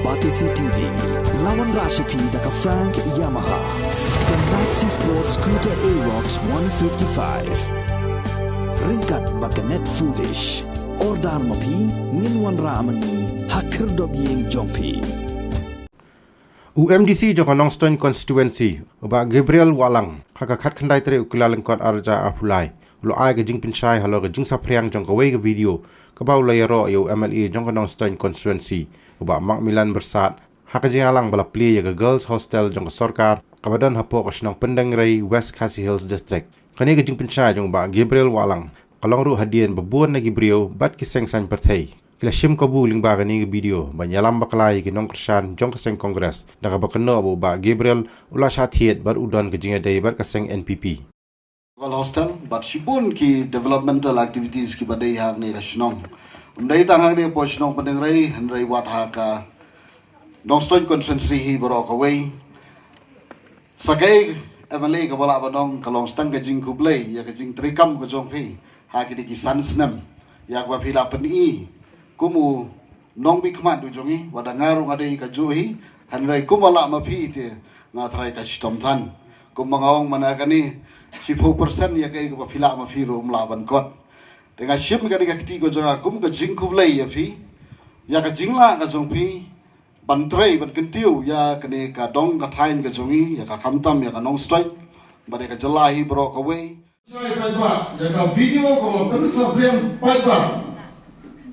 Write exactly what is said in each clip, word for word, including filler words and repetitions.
Batesi T V, la wanrah sha phi da ka Frank Yamaha, ka Maxi Sport Scooter Aerox one fifty-five. Ryngkat bad ka Net Foodish. Order ma phi, ngin wanrah ma ngi ha khyrdop ïing jong phi. U M D C jong ka Nongstoiñ Constituency, u Bah Gabriel Wahlang, ha ka khatkhyndai tarik u Kyllalyngkot arhajar arphew lai, u la ai ka jingpynshai halor ka jingsaphriang jong kawei ka video kaba u la ïaroh ïa u M L A jong ka Nongstoiñ Constituency, u Bah Macmillan Byrsat, ha ka jingïalang ba la plie ïa ka Girls Hostel jong ka sorkar kaba don hapoh ka shnong Pyndengrei, West Khasi Hills District. Kane ka jingpynshai jong u Bah Gabriel Wahlang ka long ruh hadien ba bun na ki briew bad ki seng saiñ pyrthei ki la shim kabu lyngba kane ka video ban ïalam bakla ïa ki nongkyrshan jong ka seng Congress, da kaba kynnoh ba u Bah Gabriel u la shah thied bad u don ka jingïadei bad ka seng N P P. Girls Hostel bad shibun ki developmental activities kiba dei hangne ha shnong. Ym dei tang hangne hapoh shnong Pyndengrei, hynrei wat ha ka Nongstoiñ Constituency hi baroh kawei. Sa kaei, M L A, kaba lah ban ong ka long tang ka jingkhublei ïa ka jingtrei kam ka jong phi ha kine ki san snem, ïa kaba phi la pyni kum u nongmihkhmat u jong ngi, wat la nga ruh nga dei kajuh hi, hynrei kumba lah ma phi te nga tharai ka shitom than. Kumba nga ong mynta kane, shiphew percent ïa kaei kaba phi lah ma phi ruh ym lah ban kot. Te nga shim kane ka kti ka jong nga kum ka jingkhublei ïa phi, ïa ka jinglah ka jong phi ban trei ban kyntiew ïa kane ka dong ka thaiñ ka jong ngi, ïa ka khamtam ïa ka Nongstoiñ bad ïa ka jylla hi baroh kawei. Jai paidbah, ïa ka video kaba pynsaphriang paidbah,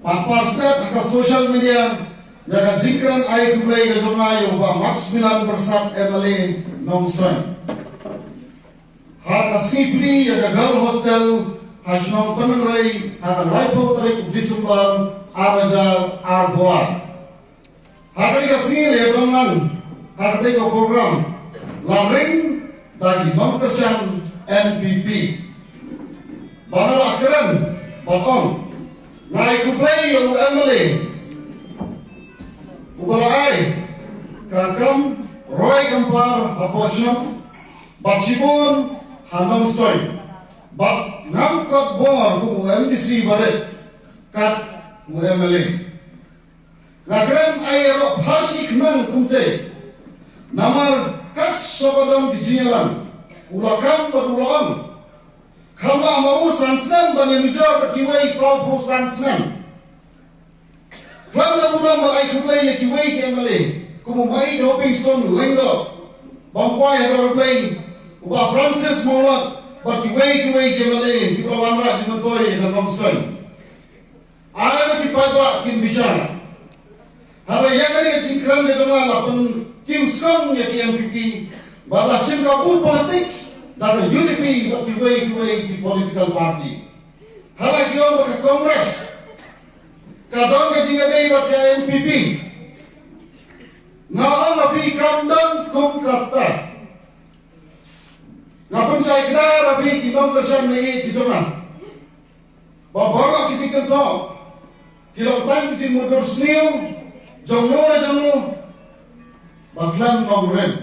ban pass ha ka social media, ïa ka jingkren ai khublei ka jong nga ïa u Bah Maxmillan Byrsat, M L A Nongstoiñ, ha ka sngi plie ïa ka Girls Hostel ha shnong Pyndengrei ha ka laiphew tarik December arhajar arphew ar. Ha kane ka sngi la ïadon lang ha katei ka program, la ring da ki nongkyrshan N P P. Ba nga la kren bad ong, nga ai khublei ïa u M L A uba la ai ka kam roi kam par hapoh shnong bad shibun ha Nongstoiñ. Bad ngam kot bor kum u M D C barit kat u M L A. Nga kren ai ïaroh pharshi khnang kumtei. Namar kat shaba don ki jingïalang, u la kam bad u la ong, kham lah ma u san snem ban ïanujor bad kiwei sawphew san snem. Khlem da burom ban ai khublei ïa kiwei ki M L A, kum u Maieit Hopingstone Lyngdoh, bym kwai ha ka roi Blei, u Bah Francis Mawlot bad kiwei kiwei ki M L A kiba la wanrah jingmyntoi ha Nongstoiñ. Ai ba ki paidbah kin bishar. Haba ïa kane ka jingkren ka jong nga la pynkiew skhem ïa ki N P P, ba la shim kabu politics da ka U D P bad kiwei kiwei ki political party. Haba ki ong ba ka Congress ka don ka jingïadei bad ka N P P, nga ong ïa phi kam don kum kata. Nga pynshai kdar ïa phi ki nongkyrshan ne ki jong nga, ba baroh ki jingkynthoh ki long tang ki jingmutdur sniew jong no ne jong no, ba khlem long rem.